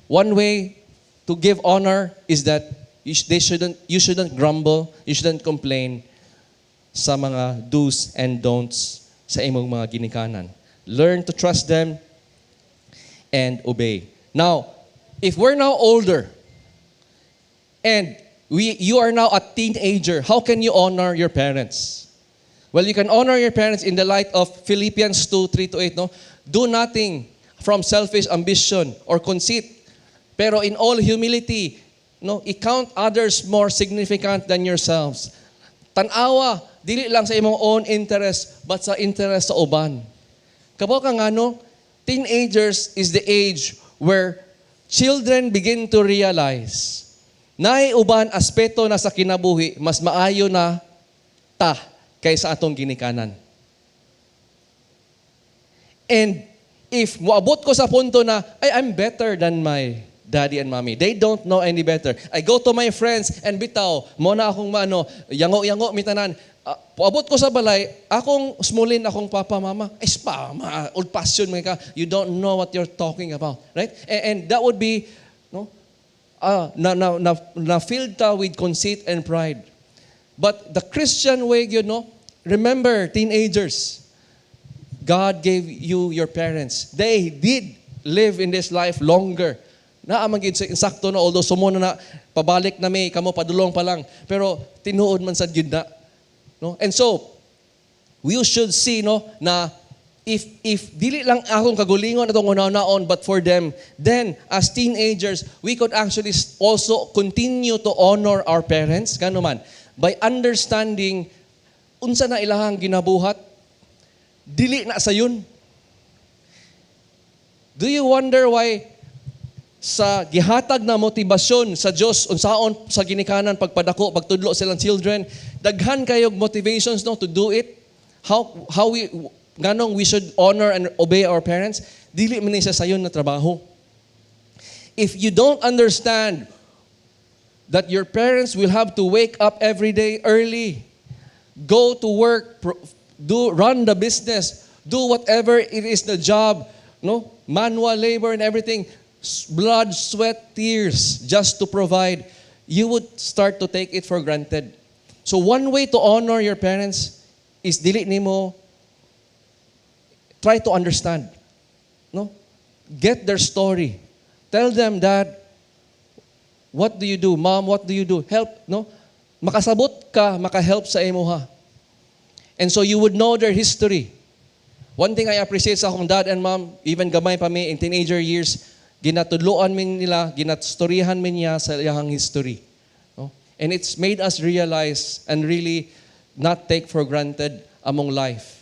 [SPEAKER 1] One way to give honor is that you, sh- they shouldn't, you shouldn't grumble, you shouldn't complain sa mga do's and don'ts sa imong mga ginikanan. Learn to trust them and obey. Now, if we're now older and you are now a teenager, how can you honor your parents? Well, you can honor your parents in the light of Philippians 2, 3 to 8, no? Do nothing from selfish ambition or conceit, pero in all humility, no, i-count others more significant than yourselves. Tan-awa dili lang sa imong own interest but sa interest sa uban. Kabaw ka nga, no, teenagers is the age where children begin to realize naay uban aspeto na sa kinabuhi mas maayo na ta kaysa atong ginikanan. And if moabot ko sa punto na, "Ay, I'm better than my daddy and mommy. They don't know any better. I go to my friends and bitaw, mao na akong maano, yango-yango mi tanan." Paabot ko sa balay, akong smulin akong papa, mama, "Ay, spa, ma, old passion man ka. You don't know what you're talking about." Right? And that would be, no, na filled ta with conceit and pride. But the Christian way, remember, teenagers, God gave you your parents. They did live in this life longer. Naa man gyud sa insakto na, although sumo na na pabalik na may kamo padulong pa lang, pero tinuod man sad gyud na, no? And so we should see, no, na if dili lang akong kagulingon atong una-unaon but for them, then as teenagers we could actually also continue to honor our parents, ngano man, by understanding unsa na ilahang ginabuhat, dili na sayon. Do you wonder why sa gihatag na motibasyon sa Dios unsaon sa ginikanan pagpadako, pagtudlo silang children, daghan kayog motivations, no, to do it? How we nganong we should honor and obey our parents? Dili man ni siya sayon na trabaho. If you don't understand that your parents will have to wake up every day early, go to work, do run the business, do whatever it is, the job, no, manual labor and everything, blood, sweat, tears, just to provide, you would start to take it for granted. So one way to honor your parents is dili nimo, try to understand, no? Get their story. Tell them that, "What do you do? Mom, what do you do?" Help, no? Makasabot ka, makahelp sa imuha. And so you would know their history. One thing I appreciate sa akong dad and mom, even gamay pa mi in teenager years, ginatudloan mi nila, ginatstoryahan mi niya sa iyang history. No? And it's made us realize and really not take for granted among life.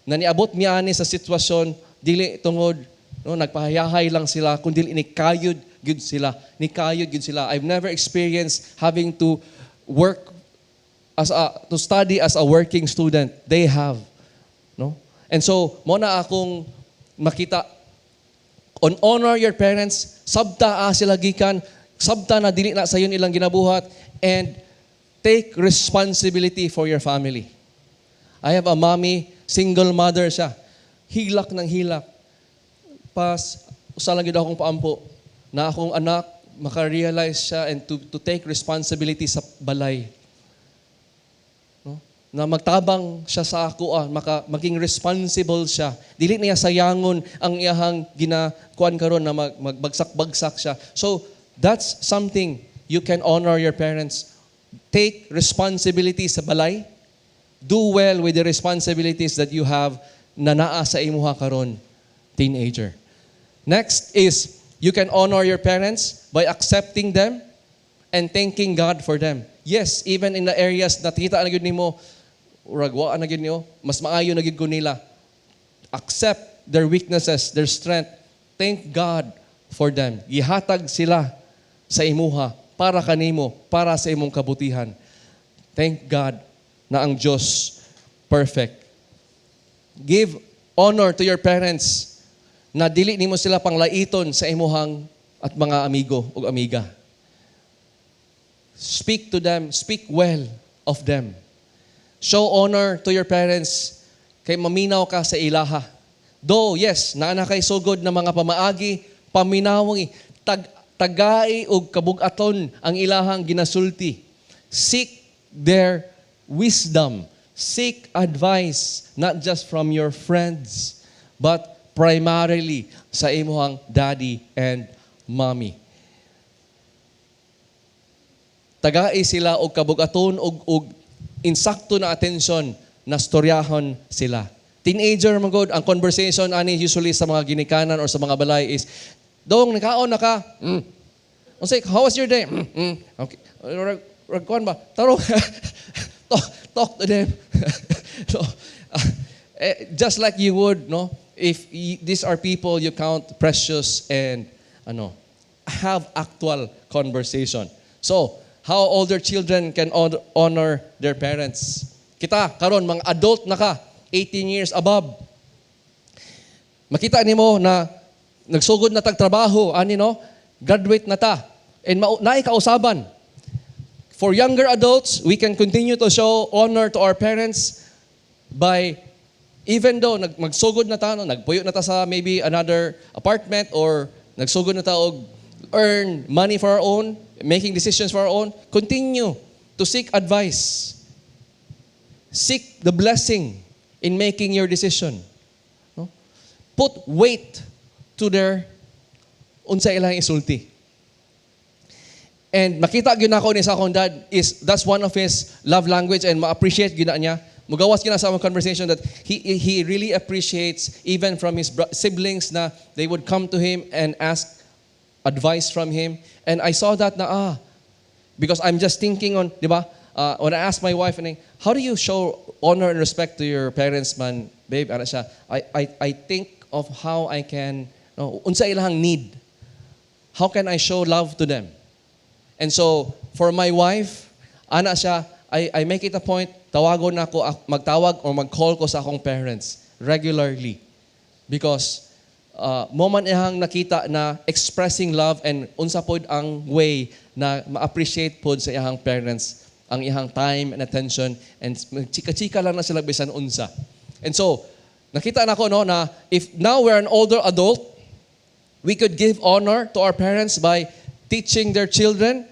[SPEAKER 1] Na niabot mi ani sa sitwasyon, dili tungod, no, nagpahayahay lang sila, kundi ni kayod gyud sila. Nikayod gyud sila. I've never experienced having to work as a to study as a working student. They have. No? And so, mao na akong makita on honor your parents, sabta sila gikan, sabta na dili na sayon ilang ginabuhat, and take responsibility for your family. I have a mommy, single mother siya. Hilak ng hilak. Pas, usa lang gyud akong paampo na akong anak maka-realize siya and to take responsibility sa balay. No? Na magtabang siya sa ako, maging responsible siya. Dili niya sayangon ang iyahang ginakuan karon na magbagsak-bagsak siya. So, that's something you can honor your parents. Take responsibility sa balay. Do well with the responsibilities that you have na naa sa imuha karon, teenager. Next is, you can honor your parents by accepting them and thanking God for them. Yes, even in the areas na kita na gyud nimo, urag wa na gyud niyo, mas maayo na gyud ko nila. Accept their weaknesses, their strength. Thank God for them. Gihatag sila sa imuha para kanimo, para sa imong kabutihan. Thank God na ang Diyos perfect. Give honor to your parents na dili nimo sila panglaiton sa imuhang at mga amigo o amiga. Speak to them, speak well of them. Show honor to your parents kay maminaw ka sa ilaha. Though, yes, naa na kay sugod na mga pamaagi, paminawi, tagai og kabugaton ang ilahang ginasulti. Seek their wisdom. Seek advice, not just from your friends, but primarily sa imuhang daddy and mommy. Tagai sila og kabugaton og insakto na atensyon na storyahon sila. Teenager man gud, ang conversation ani usually sa mga ginikanan or sa mga balay is, "Dong, nakaon na ka?" "Mm." "Unsay, how was your day?" Okay. Rag, rag, kuan ba? Tarong, talk to them. So, just like you would, no? If these are people you count precious and, ano, have actual conversation. So, how older children can honor their parents. Kita, karon mga adult na ka, 18 years above. Makita nimo na nagsugod na tag trabaho, ani no? Graduate na ta. And naay kausaban. For younger adults, we can continue to show honor to our parents by, even though magsugod na ta, no, nagpuyo na ta sa maybe another apartment or nagsugod na ta og earn money for our own, making decisions for our own, continue to seek advice. Seek the blessing in making your decision. No? Put weight to their unsa ilang isulti. And makita gyud nako ni sa akong dad is that's one of his love language and ma-appreciate gyud na niya. Mugawas gyud na sa among conversation that he really appreciates even from his siblings na they would come to him and ask advice from him. And I saw that na because I'm just thinking on, di ba? When I asked my wife, and "How do you show honor and respect to your parents man, babe?" Ana siya, I think of how I can, no, unsa ilang need. How can I show love to them? And so, for my wife, ana siya, I make it a point, tawagon na ako, magtawag or mag-call ko sa akong parents regularly. Because mao man iyang nakita na expressing love and unsa pod ang way na ma-appreciate pod sa iyang parents ang iyang time and attention and chika-chika lang na sila bisan unsa. And so, nakita nako no na if now we're an older adult, we could give honor to our parents by teaching their children,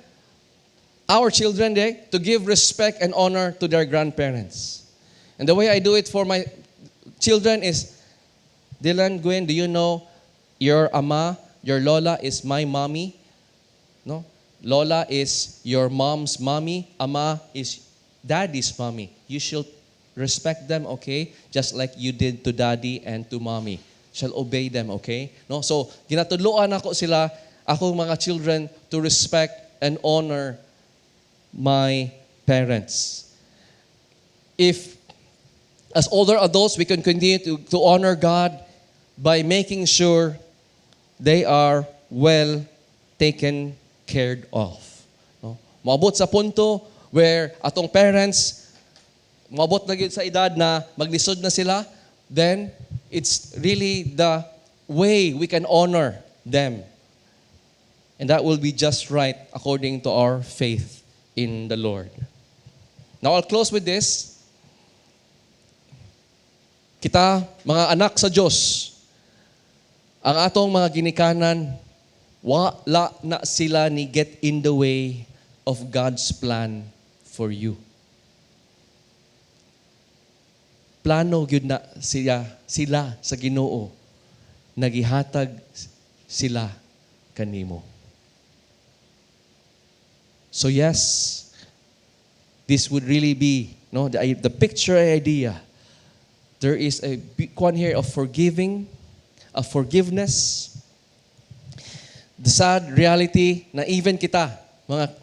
[SPEAKER 1] our children, to give respect and honor to their grandparents. And the way I do it for my children is, "Dylan, Gwen, do you know your ama, your lola is my mommy? No? Lola is your mom's mommy. Ama is daddy's mommy. You should respect them, okay? Just like you did to daddy and to mommy. Shall obey them, okay?" No? So, ginatudloan nako sila, akong mga children, to respect and honor my parents. If as older adults, we can continue to honor God by making sure they are well taken care of. No? Moabot sa punto where atong parents, moabot na gyud sa edad na maglisod na sila, then it's really the way we can honor them. And that will be just right according to our faith in the Lord. Now I'll close with this. Kita, mga anak sa Diyos, ang atong mga ginikanan, wala na sila ni get in the way of God's plan for you. Plano gyud na sila sa Ginoo. Nagihatag sila kanimo. So yes, this would really be no the picture idea. There is a big one here of forgiving, of forgiveness. The sad reality na even kita,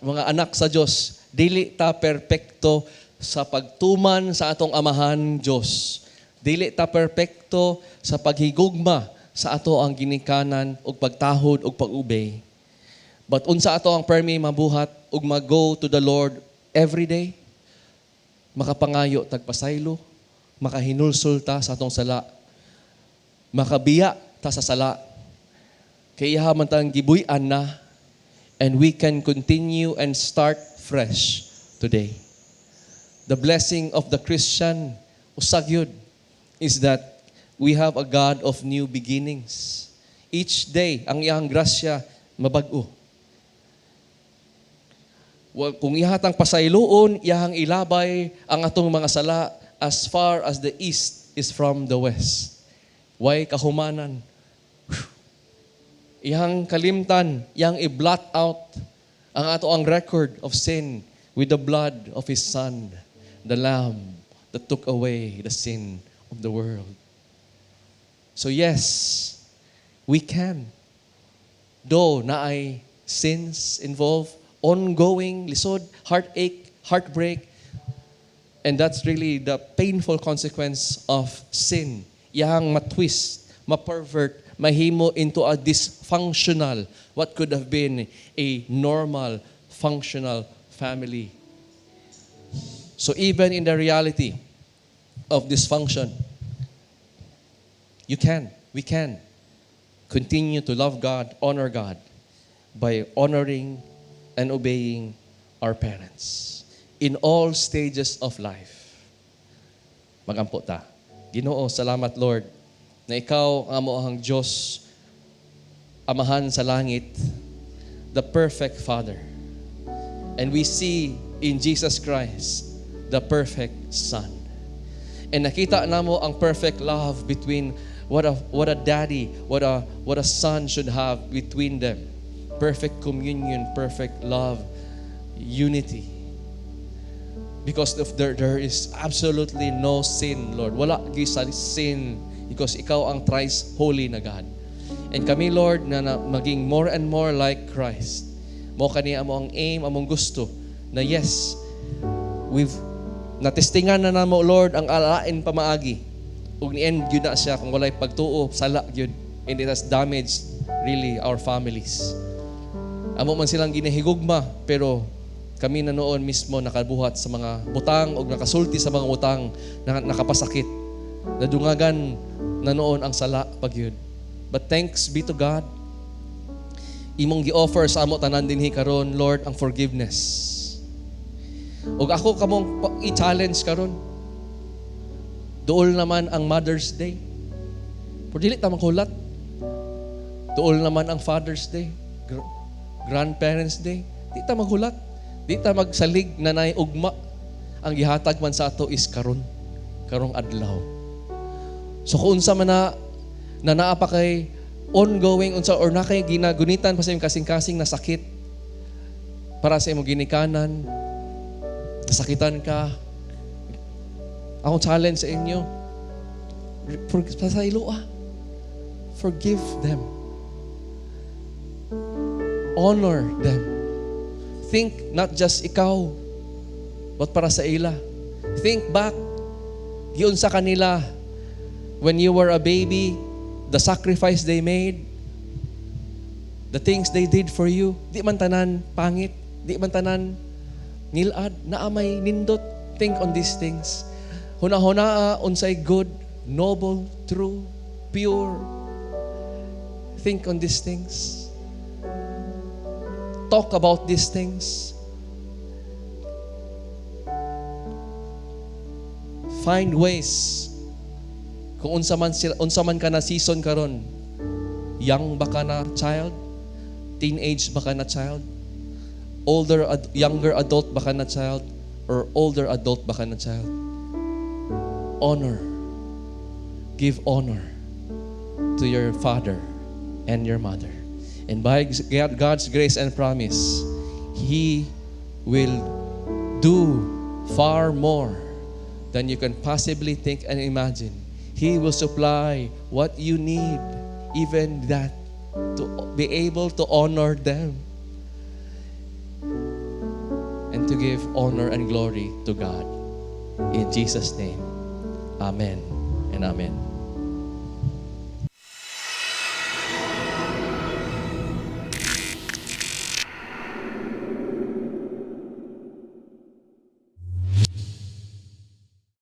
[SPEAKER 1] mga anak sa Diyos, dili ta perpekto sa pagtuman sa atong amahan Diyos. Dili ta perpekto sa paghigugma sa ato ang ginikanan ug pagtahod ug pag-obey. But unsa ato ang permi mabuhat ug mag-go to the Lord every day? Makapangayo tag pasaylo, makahinulsol ta sa atong sala, makabiya ta sa sala. Kay iyaha man tang gibuy-an na and we can continue and start fresh today. The blessing of the Christian, usa gyud, is that we have a God of new beginnings. Each day, ang iyang grasya mabag-o. Well, kung ihatang pasayloon, iyahang ilabay ang atong mga sala as far as the east is from the west. Way kahumanan. Whew. Iyang kalimtan, iyang i-blot out ang ato ang record of sin with the blood of His Son, the Lamb that took away the sin of the world. So yes, we can. Though naay sins involved, ongoing lisod, heartache, heartbreak, and that's really the painful consequence of sin. Iyang matwist, ma-pervert, mahimo into a dysfunctional, what could have been a normal, functional family. So even in the reality of dysfunction, we can continue to love God, honor God by honoring and obeying our parents in all stages of life. Magampo ta. Ginoo, salamat, Lord, na ikaw ang amo ang Diyos, Amahan sa langit, the perfect Father. And we see in Jesus Christ the perfect Son. And nakita namo ang perfect love between what a daddy, what a son should have between them. Perfect communion, perfect love, unity. Because if there is absolutely no sin, Lord. Wala gyud sa sin because ikaw ang thrice holy na God. And kami, Lord, na maging more and more like Christ. Mao kani amo ang aim, among gusto na yes, we've natestingan na namo, Lord, ang alain pamaagi. Ug ni-end gyud na siya kung walay pagtuo, sala gyud. And it has damaged really our families. Amo man silang ginahigugma, pero kami na noon mismo nakabuhat sa mga butang o nakasulti sa mga butang na nakapasakit. Nadungagan na noon ang sala pagyud. But thanks be to God, imong gi-offer sa amo tanan dinhi karon, Lord, ang forgiveness. Ug ako kamong i-challenge karon. Duol naman ang Mother's Day. Pero dili ta maghulat. Duol naman ang Father's Day, Grandparents' Day. Di ta maghulat. Di ta magsalig na naay ugma. Ang gihatag man sa ato is karon. Karong adlaw. So kung unsa man na na naa pa kay ongoing unsa or na kay ginagunitan pa sa imong kasing-kasing na sakit para sa imong ginikanan, nasakitan ka, akong challenge sa inyo, for, sa ilua, forgive them, honor them. Think not just ikaw, but para sa ila. Think back, giunsa kanila when you were a baby, the sacrifice they made, the things they did for you. Di man tanan pangit, di man tanan ngilad, naa may nindot. Think on these things. Huna-hunaa unsay good, noble, true, pure. Think on these things. Talk about these things. Find ways kung unsa man sila, unsa man ka na season karon. Young ba ka na child? Teenage ba ka na child? Younger adult ba ka na child? Or older adult ba ka na child? Honor. Give honor to your father and your mother. And by God's grace and promise, He will do far more than you can possibly think and imagine. He will supply what you need, even that, to be able to honor them and to give honor and glory to God. In Jesus' name, amen and amen.